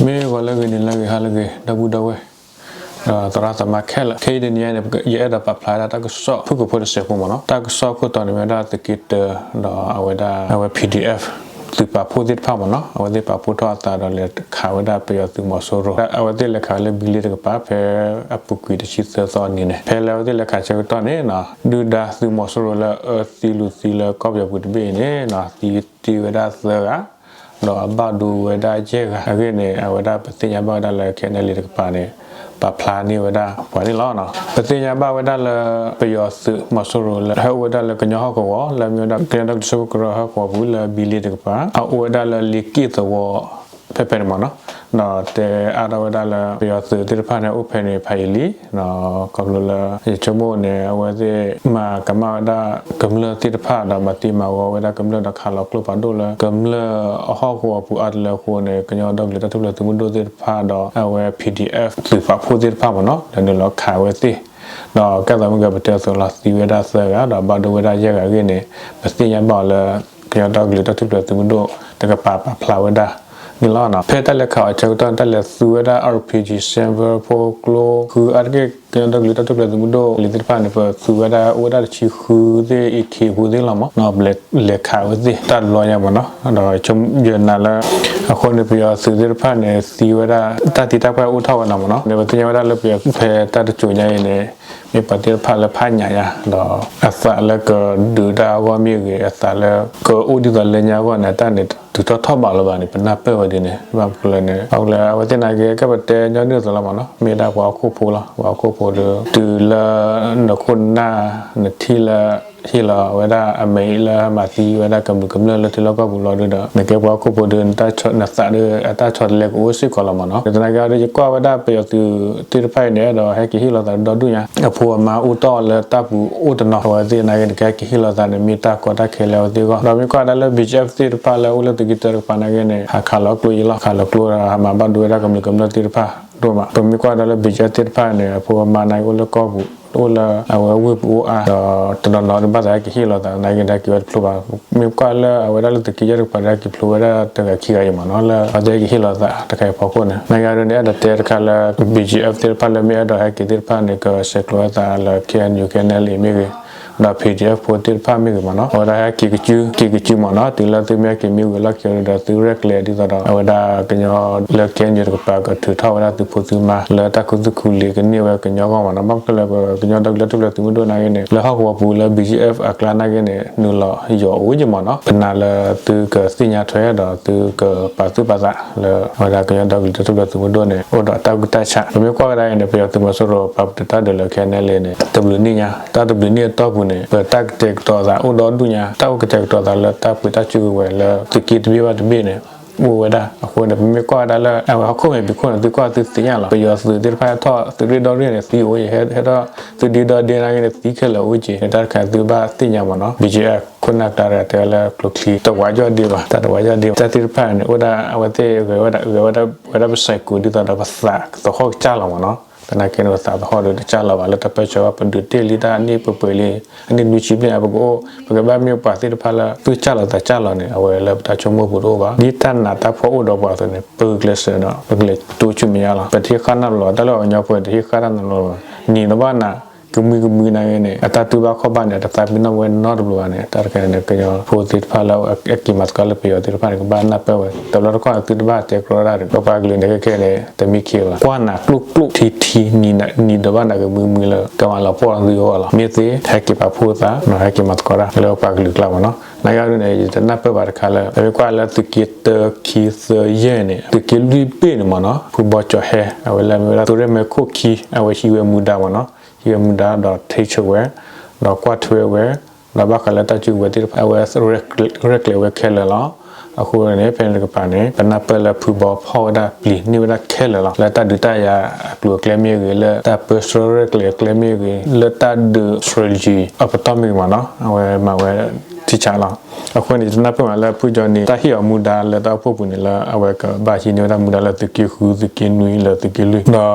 မ့ၢ်ဂီၤလၢအဂ့ၤ နံၤလၢအဂ့ၤ ဟါလၢအဂ့ၤ ဒီပုၢ်ဒီဝဲၢ် ဒီးသရၣ်သမါခဲလၢာ်, ခဲအံၤတနံၤအံၤန့ၣ် ယအဲၣ်ဒိးပာ်ဖျါဝဲဒၣ်တၢ်ကစီၣ်ဖုၣ်ကိာ်ဖိတစဲးဖိမ့ၢ်နီၤ. တၢ်ကစီၣ်ခိၣ်တီန့ၣ်မ့ၢ်ဝဲဒၣ်သုးက့တၢ ဒီးအဝဲဒၣ် အဝဲ P D F သုးပာ်ဖှိၣ်သ့ၣ်တဖၣ်မ့ၢ်နီၤ, အဝဲသ့ၣ်ပာ်ဖှိၣ်ထီၣ်အသးဒီးလဲၤခးဝဲဒၣ်ပယီၤသုးမီၤစိရိၤ, အဝဲသ့ၣ်လဲၤခးလၢဘံလ့တကပၤ ဖဲအပူၤကွံာ်တဆံသၢသီအနံၤန့ၣ်, ဖဲလၢအဝဲသ့ၣ်လဲၤခးဆၢကတီၢ်န့ၣ်နီၤ, ဒုၣ်ဒါသုးမီၤစိရိၤလၢအအၢသံလူၤသံလၢကီၢ်ပယီၤပူၤတဘ့ၣ်အံၤန့ၣ်နီၤ, သံတ့ၢ်ဝဲဒၣ်သၢဂၤ ဒီးအဘၣ်ဒိဝဲဒၣ်ယဲၢ်ဂၤအဂ့ၢ်န့ၣ် အဝဲဒၣ်ပသ့ၣ်ညါဘၣ်ဝဲဒၣ်လၢ K N L A တကပၤန့ၣ် ပာ်ဖျါန့ၢ်ဝဲဒၣ်ပှၤန့ၣ်လီၤ. ပသ့ၣ်ညါဘၣ်ဝဲဒၣ်လၢ ပယီၤသုးမီၤစိရိၤလၢ ဟဲအိၣ်ဝဲဒၣ်လၢကညီဟီၣ်ကဝီၤ လၢအမ့ၢ်ဝဲဒၣ်ကညီဒီကလုာ်စၢဖှိၣ်ကရၢဟီၣ်ကဝီၤပူၤလၢဘံလ့တကပၤ အအိၣ်ဝဲဒၣ်လၢလ့က့ၣ်သဝီ ဖဲဖဲန့ၣ်မ့ၢ်နီၤ, ဒီးတဲအါထီၣ်ဝဲဒၣ်လၢ ပယီၤသုးသ့ၣ်တဖၣ်န့ၣ် အိၣ်ဖဲန့ၣ်ဖးယံာ်လံ ခီဖျိလၢ ယဆိကမိၣ်န့ၣ် အဝဲသ့ၣ်မၤကမၣ်ဝဲဒၣ်ကမျၢၢ်သ့ၣ်တဖၣ် ဒီးမၤသံမၤဝီဝဲဒၣ်ကမျၢၢ်ဒီးခးလီၤကျိဖးဒိၣ်လၢ ကမျၢၢ်အဟီၣ်ကဝီၤပူၤအါတလၢအဃိန့ၣ် ကညီဒီကလုာ်တၢ်ထူၣ်ဖျဲးသုးမုၢ်ဒိၣ်သ့ၣ်တဖၣ်ဒီး အဝဲ P D F သုးပာ်ဖှိၣ်သ့ၣ်တဖၣ်မ့ၢ်နီၤ လဲၤနုာ်လီၤခးဝဲသ့ၣ် ဒီးကဲသိးမ့ၢ်ဂ့ၤ ပတဲအသိးလီၤ သံဝဲဒၣ်သၢဂၤ ဒီးဘၣ်ဒိဝဲဒၣ်ယဲၢ်ဂၤအဂ့ၢ်န့ၣ် ပသ့ၣ်ညါဘၣ်အီၤလၢ ကညီဒီကလုာ်တၢ်ထူၣ်ဖျဲးသုးမုၢ်ဒိၣ်တကပၤပာ်ဖျါဝဲဒၣ်န့ၣ်လီၤ. ဖဲတၢ်လဲၤခးအီၤဆၢကတီၢ် တၢ်လဲၤသူဝဲဒၣ် R P G စဲးဘၢ ဖိကျိ ဃုအါတက့ၢ် ကညီဒီကလုာ်တၢ်ထူၣ်ဖျဲးသုးမုၢ်ဒိၣ်လံသ့ၣ်တဖၣ်န့ၣ် ပသူဝဲဒၣ်အိၣ်ဝဲဒၣ်တဆံဃုသ့ၣ် AK ဖိသ့ၣ်လီၤမ့ၢ်နီၤ လဲၤခးဝဲသ့ၣ် တၢ်တဘျီညါမ့ၢ်နီၤ ဒီးယနာ်လၢ အဃိန့ၣ် ပယီၤသုးသ့ၣ်တဖၣ်န့ၣ် သံဝဲဒၣ် တၢ်သံတၢ်ပှၢ်အိၣ်ထီၣ်ဝဲလီၤမ့ၢ်နီၤ ဒီးပသ့ၣ်ညါဝဲဒၣ်လၢပယီၤဖဲတၢ်တစိၤညါအံၤန့ၣ် မ့ၢ်ပှၤသ့ၣ်တဖၣ်လၢဖးညၣ်ညါ ဒီးအသးလၢကဒုးတၢ်အဂီၢ်မ့ၢ်ဂ့ၤ အသးလၢကအိၣ်ဒ်သိးလၢညါအဂီၢ်န့ၣ် တၢ်န့ၣ် တုၤထီၣ်ထီၣ်ဘးလၢၤဘၣ်န့ၣ် ပနၢ်ပၢၢ်ဝဲဒ်န့ၣ် ဘၣ်မနုၤလဲၣ်န့ၣ် အဝဲသ့ၣ်နာ်က့ ကဲပတဲညီနုၢ်အသိးလီၤမ့ၢ်နီၤ မ့ၢ်ဒၣ်ပှၤဟီၣ်ခိၣ်ဖိလီၤ ပှၤဟီၣ်ခိၣ်ဖိဒီး တုၤလၢ နခိၣ်နနၢ် နထံၣ်လၢ ဟ့ၣ်လီၤဝဲဒၣ်အမဲာ်လၢမၤသံဝဲဒၣ်ကမျၢၢ်ကမျၢၢ်လၢထံလီၢ်ကီၢ်ပူၤလီၤဒုဒီး နကဲပှၤဟီၣ်ခိၣ်ဖိဒီး နသးဒီး အတၢ်ဆီတလဲကအိၣ်စ့ၢ်ကီးလီၤမ့ၢ်နီၤ သနာ်က့ဒီး ယကွၢ်ဝဲဒၣ်ပယီၤသုးသ့ၣ်တဖၣ်အံၤန့ၣ် အဲၣ်ဒိးဟဲက့ၤဟ့ၣ်လီၤသးဒီဒူၣ်ညါ အဖိအမါအိၣ်တီၢ်လၢတၢ်ပူၤအိၣ်တနီၤ အဝဲသ့ၣ်နာ်က့ နကဟဲက့ၤဟ့ၣ်လီၤသးန့ၣ် မ့ၢ်တၢ်ကီတၢ်ခဲလၢအဝဲသ့ၣ်အဂီၢ် ဒီးမ့ၢ်ကွၢ်ဝဲဒၣ်လၢ B G F သ့ၣ်တဖၣ်လၢအိၣ်လၢသုးက့တၢတကပၤနာ်က့န့ၣ် ဟးခးလီၤကျိယံလီၤ ခးလီၤကျိဒီး ဟးမၤဘၣ်ဒိဝဲဒၣ်ကမျၢၢ်ကမျၢၢ်သ့ၣ်တဖၣ်ဒိၣ်မး ပမ့ၢ်ကွၢ်ဝဲဒၣ်လၢ B G F သ့ၣ်တဖၣ်န့ၣ် အဖိအမါနာ်က့အိၣ်လၢကီၢ်ပူၤ အိၣ်လၢအဝဲဝ့ၢ်ပူၤအိၣ်အါ ဒီးတနီၤနီၤဒုးဘၣ်သးဟဲက့ၤဟ့ၣ်လီၤသးနာ်က့ တဟဲက့ၤဝဲတဖျိဘၣ် မ့ၢ်ကွၢ်လၢအဝဲဒၣ်လၢသုးက့ယဲၢ်တကပၤဒီး ဟဲက့ၤဖျိဝဲဒၣ်တဂၤခံဂၤအံၤမ့ၢ်နီၤ လၢအဝဲသ့ၣ်ဟဲက့ၤဟ့ၣ်လီၤသးတခါအံၤဖီခိၣ်န့ၣ် နာ်က့ဒုန့ၣ် အဲၣ်ဒိးတဲတခါလၢ B G F သ့ၣ်တဖၣ်လၢမ့ၢ်အဲၣ်ဒိးဟဲက့ၤသ့ၣ်တဖၣ်န့ၣ် ကဆဲးကျိးဝဲသးလၢ K N U K N L A မ့ၢ်ဂ့ၤ ဒီး P D F ဖိသ့ၣ်တဖၣ်မ့ၢ်ဂ့ၤမ့ၢ်နီၤ အဝဲဒၣ်ဟဲက့ၤကစု က့ၤကစုမ့ၢ်နီၤ တုၤလၢသုမ့ၢ်ဟဲက့ၤမ့ၢ်ဝံၤလီၢ်ခံဒီး သုရဲၣ်ကျဲၤဒ်သိးဒီး အဝဲဒၣ်ကညီလၢ K N U တကပၤကထုးထီၣ်ဝဲဒၣ်သုးဖိသုမါ လၢတၢ်ခူသူၣ်ခူလံၤကန့ၢ်ဝဲကညီအဂီၢ်မ့ၢ်နီၤ ဘၣ်မနုၤလဲၣ် ပကညီဒီကလုာ်တၢ်ထူၣ်ဖျဲးသုးမုၢ်ဒိၣ်နာ်က့န့ၣ် လၢဟီၣ်ကဝီၤပူၤလၢ B G F အကျါနာ်က့န့ၣ် နုာ်လီၤယီၤအိၣ်က့ၤမ့ၢ်နီၤ ပနာ်လၢသုကသ့ၣ်ညါထွဲဒီးသုကပာ်သူၣ်ပာ်သးလၢ အဝဲဒၣ်ကညီဒီကလုာ်တၢ်ထူၣ်ဖျဲးသုးမုၢ်ဒိၣ်န့ၣ် အိၣ်ဒီးတၢ်ကူၣ်တၢ်ဆး ပမ့ၢ်ကွၢ်ဝဲဒၣ်အံၤန့ၣ် ပယီၤသုးမီၤစိရိၤပာ်ပတုာ်တၢ်ဒုးလၢ K N L A န့ၣ် တဘျုးနံၣ်ညါ တၢ်တဘျုးနံၣ်အတီၢ်ပူၤန့ၣ် ပတၢ်ကတဲာ်ကတီၤသးအိၣ်ဒီဒူၣ်ညါ တၢ်အိၣ်ကတဲာ်ကတီၤသးလၢတၢ်ပှ့ၤတၢ်စုကဝဲၤလၢသုးက့တဘ့ၣ်ဘၣ်တဘ့ၣ်န့ၣ် အိၣ်ဝဲဒၣ် အဃိန့ၣ် ပမ့ၢ်ကွၢ်ဝဲဒၣ်လၢ အဝဲဟီၣ်ခိၣ်မဲာ်ဖံးခိၣ်န့ၣ် သုကွၢ်သုသ့ၣ်ညါလီၤ ပယီၤသုးသ့ၣ်တဖၣ်ဟဲထီၣ်သုးရ့ၣ်ဒီရ့ၣ်န့ၣ် သံအိၣ်ယဲၢ် ဟဲထီၣ်သုးဒ့ဒီဒ့နာ်က့န့ၣ် သံခဲလၢာ်အိၣ်က့ၤ တၢ်တခါသုဘၣ်သ့ၣ်ညါမ့ၢ်နီၤ B G F ခိၣ်နၢ်ကျါတဂၤတဲဝဲလၢကျိချံ တဝးယီၢ်ဒ့ဘၣ် တၢ်တဝးယီၢ်ဒ့ဘၣ် တၢ်သ့ၣ်တဖၣ်န့ၣ် အိၣ်ဒၣ်အဝဲသ့ၣ်ဂဲၤဝဲဒၣ် ဂဲၤဝဲဒၣ် ဝဲဒၣ်ပစဲးကိးဒ်သိးဒီးပသးသဟီၣ်ကစၢ်လီၤမ့ၢ်နီၤ သနာ်က့န့ၣ် ပသးသဟီၣ်ဒီးတကစၢ်လီၤဘၣ် လၢတၢ်ပၢဆှၢဘၣ် ပဒုးတ့ၢ်လံတၢ်အနံၣ်ပှဲၤပှဲၤလံ အနံၣ်နွံဆံဘျဲၣ် ပကအိၣ် ပကဘၣ်မ့ၢ်ပှၤသ့ၣ်တဖၣ်လၢ သုကစၢ်လီၤသးကစၢ်လီၤန့ၣ် အဝဲလၢပတၢ်ဆိကမိၣ်ပူၤတအိၣ်ဘၣ် ဒ်တၢ်နးတၢ်ဖှီၣ်အိၣ်ဒီးပှၤအသိးန့ၣ် ပဂုာ်ကျဲးစၢးဒီး ပကလဲၤတိဆူမဲာ်ညါလီၤ ပတဟ့ၣ်ဃၣ်နၢ်ပလီၢ် တၢ်လၢပှၤကညီဖိန့ၣ် တဟ့ၣ်ဃၣ်တၢ်နၢ်ပလီၢ်ဘၣ် နံၤနဘၣ်နၤ ကမှံကမှံနာ်က့န့ၣ် အတၢ်တူၢ်ဘၣ်ခီၣ်ဘၣ်န့ၣ် အတသးပ့ၤနီၣ်ဝဲနီတဘျီဘၣ်န့ၣ် တၢ်တခါန့ၣ် ကညီဖိသ့ၣ်တဖၣ်လၢအက့ၤမၤသကိးလၢပယီၤသ့ၣ်တဖၣ်န့ၣ် ကဘၣ်နၢ်ပၢၢ်ဝဲ တဘျီတခီၣ်န့ၣ် သုတဘၣ်တဲကျိဒၣ်ဒီး ပပှၤကလုာ်န့ၣ် ခဲခဲန့ၣ် တမံခ့ဘၣ် ကွၢ်နၤကျိၣ်ကျိၣ်ထံထံ နံၤဒီးဘၣ်နၤကမှံမှံလၢ ကမၤလီၤပှီၢ်သုအဂီၢ်လီၤ မ့ၢ်သ့ ဟဲက့ၤပာ်ဖှိၣ်သး ဟဲက့ၤမၤသကိးတၢ် လၢပှၤကလုာ်ကျါမ့ၢ်နီၤ နာ်က့ဒ်န့ၣ် ယတနၢ်ပၢၢ်ဘၣ်တခါလၢ ပမ့ၢ်ကွၢ်လၢသုးက့တၢ ခံ သၢ ယဲၢ်န့ၣ် သုးက့လွံၢ်ဘ့ၣ်န့ၣ်မ့ၢ်နီၤ ဖုဘီကၠီၤဟဲ အဝဲလၢမ့ၢ်ဝဲဒၣ် သုးရဲၣ်မဲခိၣ်ခံ အဝဲဟံးဝဲမူဒါမ့ၢ်နီၤ ဟံးဝဲမူဒါဒီး ထိန်းချုပ် ဝဲ ဒီးကွၢ်ထွဲဝဲ ဒီးဘၣ်ဃးလၢတၢ်စုကဝဲၤသ့ၣ်တဖၣ် အဝဲရဲၣ်ကျဲၤဝဲခဲလၢာ်လီၤ. အဃိန့ၣ် ဖဲန့ၣ်တကပၤန့ၣ် ပနၢ်ပၢၢ်လၢဖုဘီဖီၣ်ဝဲဒၣ်ပျံၤန့ၢ်ဝဲဒၣ်ခဲလၢာ်လီၤ. လၢတၢ်ဒုးတၢ်ယၤအကျိၤအကျဲမ့ၢ်ဂ့ၤ, လၢတၢ်ပၢဆှၢရဲၣ်ကျဲၤအကျဲမ့ၢ်ဂ့ၤ, လၢတၢ်ဒုး strategy အပတီၢ်မ့ၢ်ဂ့ၤမ့ၢ်နီၤ အဝဲမၤဝဲထံဆးလီၤ. အဃိန့ၣ် ယတနၢ်ပၢၢ်မးလၢဖုကၠီၤန့ၣ် တၢ်ဟ့ၣ်အီၤမူဒါလၢတၢ်အိၣ်ဖှိၣ်ပူၤန့ၣ် လၢအဝဲကဘၣ်ဟံးန့ၢ်ဝဲဒၣ်မူဒါလၢသုးက့ဃု, သုးက့နွံ, လၢသုးက့လွံၢ်,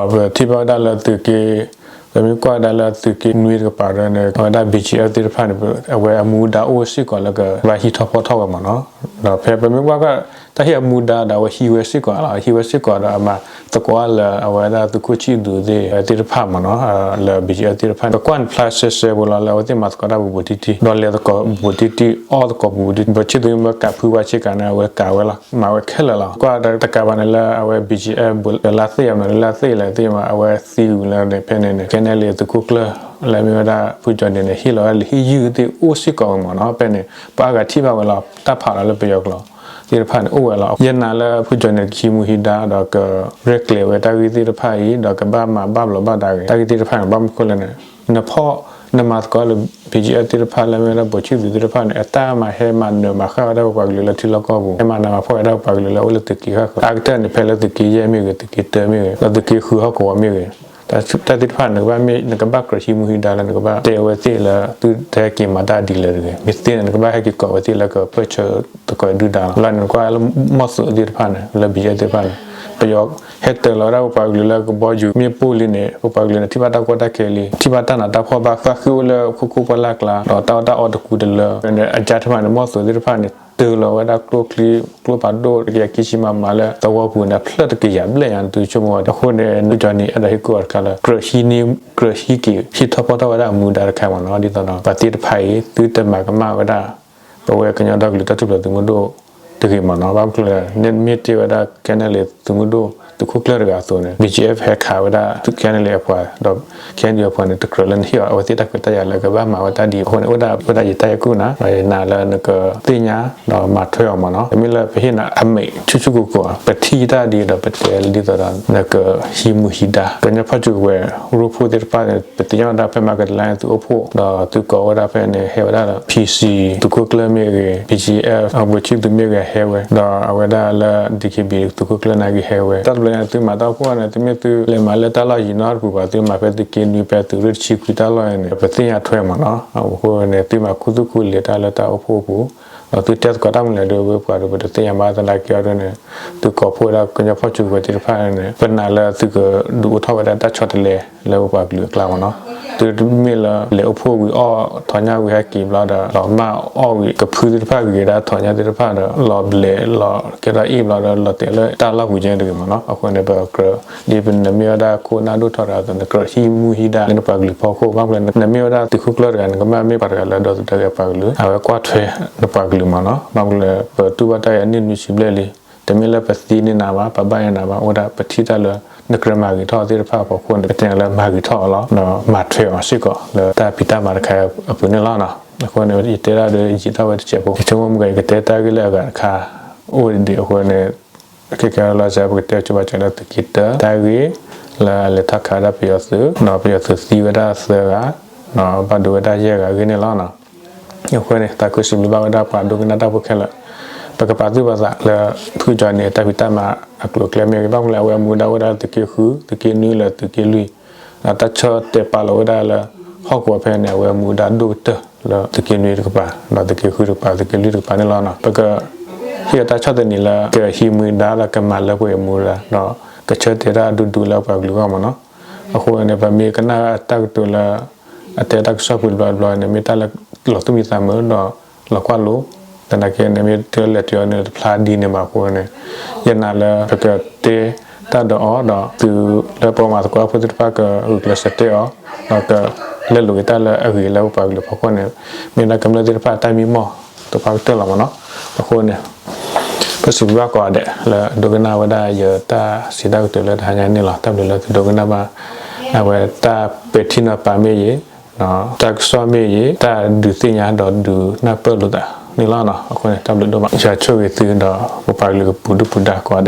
ဒီးပထံၣ်ဘၣ်ဝဲဒၣ်လၢသုးက့ ပမ့ၢ်ကွၢ်ဝဲဒၣ်လၢသုးက့နွံတကပၤဒီးန့ၣ် အဝဲဒၣ် BGF သ့ၣ်တဖၣ်န့ၣ် အဝဲအမူဒါအိၣ်စ့ၢ်ကီးလၢကဘၣ်ဟံးထီၣ်ဖီၣ်ထီၣ်ဝဲမ့ၢ်နီၤ. ဒီးဖဲပမ့ၢ်ကွၢ်ဘၣ် အဟ့ၣ်အမူဒါဒီးအဝဲဟံးဝဲစ့ၢ်ကီးလီၤ. ဟံးဝဲစ့ၢ်ကီးဒီးအမၤသကိးလၢအဝဲဒၣ်သုးခိၣ်ဆံၣ်သူးသ့ၣ် သ့ၣ်တဖၣ်မ့ၢ်နီၤ, လၢ ဘီၣ်ကၠံၣ်အဲၣ် သ့ၣ်တဖၣ်န့ၣ် ပကွၢ်န့ၣ်ဖျါရှဲရှဲဖိလီၤ လၢအဝဲသ့ၣ်မၤသကိးတၢ်ဘူးဘူးတံၢ်တံၢ်, ဒီးလဲၤသကိးဘူးဘူးတံၢ်တံၢ် အီၣ်သကိးဘူးဘူးတံၢ်, ဘၣ်ဆံၣ်သူးမ့ၢ်ကးဖုဝါဆ့ကၤန့ၣ် အဝဲကးဝဲလီၤ, မၤဝဲခဲလၢာ်လီၤ. ကွၢ်တကးဘၣ်န့ၣ်လၢအဝဲ ဘီၣ်ကၠံၣ်အဲၣ် ဘူးလၢလါသ့ၣ်အမနုၤ လါသ့ၣ်လဲၣ်သ့ၣ်မး အဝဲသံဝံၤလၢန့ၣ် ဖဲန့ၣ်န့ၣ် ခဲန့ၣ်လံ သုးခိၣ်ကျၢၢ် လၢမ့ၢ်ဝဲဒၣ်ဖုကၠီၤန့ၣ်န့ၣ် ဟ့ၣ်လီၤဝဲလံာ်ဟ့ၣ်ယုၢ်သ့ၣ်အိၣ်စ့ၢ်ကီးဝဲမ့ၢ်နီၤ. ဖဲန့ၣ် ပှၤအါဂၤထံၣ်ဘၣ်ဝဲလီၤ တၢ်ဖးလီၤလၢပယီၤကျိာ် သ့ၣ်တဖၣ်န့ၣ် အိၣ်ဝဲလီၤ. ယနာ်လၢဖုကၠီၤန့ၣ် ကဟံးမူဟံးဒါ ဒီးကရဲၣ်ကျဲၤဝဲတၢ်ဂ့ၢ်သ့ၣ်တဖၣ်အံၤ ဒီးကဘၣ်မၤဘၣ်ဘျီးဘၣ်ဒါဂ့ၤ တၢ်ဂ့ၢ်သ့ၣ်တဖၣ်န့ၣ် ဘၣ်မနုၤဃိလဲၣ်န့ၣ် နဖီၣ် နမၤသကိးလၢ ဘီၣ်ကၠံၣ်အဲၣ် သ့ၣ်တဖၣ် လၢမ့ၢ်ဝဲဒၣ်ဘီၣ်ဆံၣ်သူးသ့ၣ်တဖၣ်န့ၣ် အတၢ်မၤဟဲမၤနၢၤမၤဃၣ်ဝဲဒၣ်ပပှၤကလုာ်လၢထံလီၢ်ကီၢ်ပူၤ ဟဲမၤနးမၤဖှီၣ်ဝဲဒၣ်ပပှၤကလုာ်လၢအိၣ်လၢသုးက့ဃၣ်ဃၢၤ အါကတၢၢ်န့ၣ် ဖဲလၢသုးက့ယဲၢ်မ့ၢ်ဂ့ၤ သုးက့တၢမ့ၢ်ဂ့ၤ ဒီးသုးက့ဃုဟီၣ်ကဝီၤမ့ၢ်ဂ့ၤ တၢ်သ့ၣ်တဖၣ်န့ၣ် နကဘၣ် နကဘၣ်ကြၢးဟံးမူဟံးဒါလၢ နကဘၣ်တဲအဝဲသ့ၣ်လၢ သုတဟဲက့ၤမၤတၢ်ဒ်လဲၣ်တဂ့ၤ, မ့ၢ်သ့န့ၣ် နကဘၣ်ဟဲက့ၤကိးဝဲသ့ၣ်လၢကပၢၢ်ဆၢသကိးဒုၣ်ဒါလီၤ. လၢန့ၣ်ကွၢ်လၢမီၢ်သုးသ့ၣ်တဖၣ်န့ၣ် လၢ ဘီၣ်ကၠံၣ်အဲၣ် သ့ၣ်တဖၣ်န့ၣ် ပယီၤဟဲတၢၤလီၤဝဲဒၣ်ပပှၤကလုာ်လၢကဘီယူၤမ့ၣ်ပိၢ်လံန့ၣ် ပပှၤကလုာ်န့ၣ် ထံၣ်ဘၣ်တၢ်ကီတၢ်ခဲလံ ထံၣ်ဘၣ်တၢ်နးတၢ်ဖှီၣ်ဘၣ် ဃၣ်ဃ့ၣ်အိၣ်လၢခိခိၣ်ပှၢ်လၢ်ကျါ ဒီးတၢ်အီၣ်တၢ်အီတကူတလၢ အကၢ်ထမးန့ၣ် မီၢ်သုးသ့ၣ်တဖၣ်န့ၣ် တၢၤလီၤဝဲဒၣ်ကျိချံ ကျိဖးဒိၣ် တကယၤခံဆံ မမ လၢသဝီပူၤန့ၣ် အဖျၢၣ်တကယၤဘျဲၣ်ညါန့ၣ် သုဆိကမိၣ်ဝဲ အဃိန့ၣ် ဖုကၠီၤန့ၣ် အဲၣ်ဒိးဟ့ၣ်ကူၣ်အီၤတခါလၢ ကြၢးဟံးန့ၢ် ကြၢးဟံးက့ၤ ဟံးထီၣ်ဖီၣ်ထီၣ်ဝဲဒၣ်အမူဒါတခါမ့ၢ်နီၤ ဒ်သိးဒီး ပှၤသ့ၣ်တဖၣ်အံၤ သုတမၤကမၣ်ဝဲဒၣ် ပဝဲကညီဒီကလုာ်တၢ်ထူၣ်ဖျဲးသုးမုၢ်ဒိၣ်တဂ့ၤမ့ၢ်နီၤ. ဘၣ်မနုၤလဲၣ် နမ့ၢ်တ့ဝဲဒၣ် ခဲန့ၣ်လံ သုးမုၢ်ဒိၣ် သုးခိၣ်ကျၢၢ်တဂၤအသိးန့ၣ် ဘီၣ်ကၠံၣ်အဲၣ် ဟဲခးဝဲဒၣ် ခဲန့ၣ်လံအပှၤ ဒီး ခဲန့ၣ်လံအပှၤန့ၣ် တကြၢးလၢနဟ့ၣ်အီၤ အဝဲသ့ၣ်တၢ်ခွဲးတၢ်ယာ်လၢကဘၣ်မၤဝဲတၢ်ဒ်အံၤ အဃိန့ၣ် အိၣ်ဒၣ် အိၣ်ဒၣ်ယတၢ်ဟ့ၣ်ကူၣ်နၤ ဒီးယနာ်လၢနကသ့ၣ်ညါ ဒီးမၤထွဲအီၤမ့ၢ်နီၤ. တမ့ၢ်လၢပဟ့ၣ်နၤအမဲာ်ဆူၣ်ဆူၣ်ကိၢ်ကိၢ် ပထံၣ်တၢ်ဒ်ဒီးပတဲလၢဒ်သိးဒီး နကဟံးမူဟံးဒါ ကညီဖီၣ်စုကဝဲၤ ရိဖှိၣ်သ့ၣ်တဖၣ်န့ၣ် ပသ့ၣ်ညါဝဲဒၣ်ဖဲမၤကဒလါန့ၣ် သုအိၣ်ဖှိၣ် ဒီးသုကိးဝဲဒၣ်ဖဲန့ၣ် ဟဲဝဲဒၣ်လၢ PC သုးခိၣ်ကျၢၢ်မ့ၢ်ဂ့ၤ ဘီၣ်ကၠံၣ်အဲၣ် အဘီၣ်ဆံၣ်သူးမ့ၢ်ဂ့ၤ ဟဲဝဲ ဒီးအဝဲဒၣ်လၢ DKBA သုးခိၣ်ကျၢၢ်နာ်က့ဟဲဝဲ တၢ်တဘျီညါ သုမၤတၢ်အိၣ်ဖှိၣ်န့ၣ် သုမ့ၢ်သုလဲၤမၤလၢတၢ်လီၢ်ယံၤနီတပူၤဘၣ် သုမၤဖဲသုးက့နွံဖဲသုးရ့ၣ်တဆံခွံတၢ်လီၢ်န့ၣ် ပသ့ၣ်ညါထွဲမ့ၢ်နီၤ. အဃိန့ၣ် သုမၤခူသူၣ်ခူလံာ်တၢ်လၢတၢ်အိၣ်ဖှိၣ်အပူၤ ဒီးသုတဲသကိးတၢ်မနုၤလဲၣ်ဒီး ဝဲပှၤဒီးပတသ့ၣ်ညါဘၣ်သနာ်က့အီၤဒ်န့ၣ် သုကိးဖှိၣ်ဝဲဒၣ်ကညီဖီၣ်စုကဝဲၤသ့ၣ်တဖၣ်န့ၣ် ပနာ်လၢသုကဒုးအိၣ်ထီၣ်ဝဲဒၣ်တၢ်ဆီတလဲလၢပပှၤကလုာ်အကျါမ့ၢ်နီၤ. သုမ့ၢ်လၢလဲၤအိၣ်ဖှိၣ်ဝံၤအီၣ်ထီၣ်ညၣ်ဝံၤဟဲက့ၤဘျီဒီး လီၤမၢ်အီၣ်ဝံၤကဖုသ့ၣ်တဖၣ်ဂ့ၤဒၣ်ထီၣ်ညၣ်သ့ၣ်တဖၣ်ဒီး လီၤဘျဲးလီၤကဲထီၣ်အ့ၣ်ဘျီဒီး လီၤတဲာ်လၢတၢ်လီၢ်ပူၤကဲတဂ့ၤမ့ၢ်နီၤ. အဃိန့ၣ် ပကြၢး ဒ်ပနမ့ၢ်ဝဲဒၣ်ခိၣ်နၢ်ဒိၣ်ထီၣ်တဂၤအသိး နကြၢးဟံးမူဟံးဒါလၢနပှၤကလုာ်ဖီခိၣ် ဘၣ်မနုၤလဲၣ် နမ့ၢ်ဝဲဒၣ်သုးခိၣ်ကျၢၢ်တဂၤ နကဘၣ်မ့ၢ်ပှၤတဂၤလၢဒီသဒၢက့ၤပှၤကလုာ် အဝဲကွၢ်ထွဲနပှၤကလုာ်မ့ၢ်နီၤ. ဘၣ်မနုၤလဲၣ် ပတူၢ်ဘၣ်တၢ်အံၤအနံၣ်နွံဆံဘျဲၣ်လံ တမ့ၢ်လၢပသံန့ၢ်နၤဘၣ် ပဘၣ်န့ၢ်နၤဘၣ် အိၣ်ဒၣ်ပထံၣ်တၢ်လၢ နကြၢးမၤဂ့ၤထီၣ်သ့ၣ်တဖၣ်အဖီခိၣ်န့ၣ် ပတဲနၤလၢမၤဂ့ၤထီၣ်အီၤလီၤ ဒီးမၤထွဲအီၤစ့ၢ်ကီးလၢတၢ်ဖံးတၢ်မၤတခါအပူၤန့ၣ်လီၤ. အဃိန့ၣ် ယတဲဒၣ်ဒီးယံာ်ထီၣ်ဝဲတစဲးဖိ ယဆိကမိၣ်မ့ၢ်ဂ့ၤ ယကတဲတၢ်ဂ့ၢ်လၢအဂၤတခါ အိၣ်ဒံးအဃိန့ၣ် ခဲကဲလီၤစဲ ပကတဲကၠိဘၣ်စၢၤလၢသုးက့တၢ တၢ်ဂ့ၢ်လၢအလဲၤထီၣ်ခးဝဲဒၣ်ပယီၤသုး ဒီးပယီၤသုးသံဝဲဒၣ်သၢဂၤ ဒီးဘၣ်ဒိဝဲဒၣ်ယဲၢ်ဂၤအဂ့ၢ်န့ၣ်လီၤ. အဃိန့ၣ် သးခုစံးဘျုးဘၣ်ဝဲဒၣ်ပှၤဒိကနၣ်တၢ်ဖိခဲလၢာ် ပကပာ်သူၣ်ပာ်သးလၢ ဖုကၠီၤန့ၣ် တၢ်ဖံးတၢ်မၤအကျိၤအကျဲမ့ၢ်ဂ့ၤ ဘၣ်မနုၤလဲၣ် အဝဲအမူဒါအိၣ်ဝဲဒၣ်လၢသုးက့ဃု သုးက့နွံလၢသုးက့လွံၢ် ဒီးတၢ်ဆၢတဲာ်ပာ်လီၤဝဲဒၣ်လၢ ဟီၣ်ကဝီၤဖဲန့ၣ် အဝဲအမူဒါဒိၣ်ကတၢၢ်လၢသုးက့နွံတကပၤ ဒီးသုးက့ဃုတကပၤ သုးက့လွံၢ်တကပၤန့ၣ်လီၤ. ပကဟ့ၣ်အတၢ်ဆီၣ်သနံးလၢ ကဟံးမူဒါလၢကမၤလၢပှဲၤအမူဒါ ဒီးကဆၢတဲာ်တၢ်ဒူဒူလၢပှၤကလုာ်အဂီၢ်မ့ၢ်နီၤ. အဃိန့ၣ် ပမ့ၢ်ကနၣ်အတၢ်ကတိၤလၢ အတဲတၢ်ကစီၣ်ပူၤတဘျီတဘျီန့ၣ် မ့ၢ်တၢ်လၢလီၤသူၣ်မံသးမုာ်ဒီးလီၤကွၢ်လိ သနာ်က့န့ၣ် မ့ၢ်တလဲၤတုၤအီၤန့ၣ် တဖျါဒ်န့ၣ်ဘၣ်အဃိန့ၣ် ယနာ်လၢပကတဲတၢ်ဒီးအီၤဒီး သုလၢပှၤမၤသကိးဖိသ့ၣ်တဖၣ်ကဂုာ်ကျဲးစၢးတဲအီၤ ဒီးကလဲၤလိာ်က့ၤတၢ်လၢအဂ့ၤလၢပပှၤကလုာ်ဖီခိၣ်န့ၣ် မ့ၢ်ဒၣ်ကမျၢၢ်သ့ၣ်တဖၣ်တၢ်မံမီၢ်သပှၢ်ကတၢၢ်လီၤမ့ၢ်နီၤ. အဃိန့ၣ် ပစံးဘျုးဘၣ်ကိးဂၤဒဲးလၢဒိကနၣ်ဝဲဒၣ်ယတၢ်စံးတၢ်ကတိၤလၢတဟါညါန့ၣ်လီၤ. တၢ်ဘျုးလၢသုဒိကနၣ်ဘၣ် အဝဲတၢ်ပဲာ်ထံနီၤဖးမ့ၢ်ဂ့ၤ တၢ်ကစီၣ်မ့ၢ်ဂ့ၤ တၢ်ဒုးသ့ၣ်ညါဒီးဒုးနၢ်ပၢၢ်လိာ်သးန့ၣ်လီၤ. အဃိန့ၣ် တၢ်ဘျုးဒိၣ်မး ယွၤဆိၣ်ဂ့ၤသုဒီးပပှၤကလုာ်ကပူၤဒုၣ်ပူၤဒါကိးဂၤဒဲး.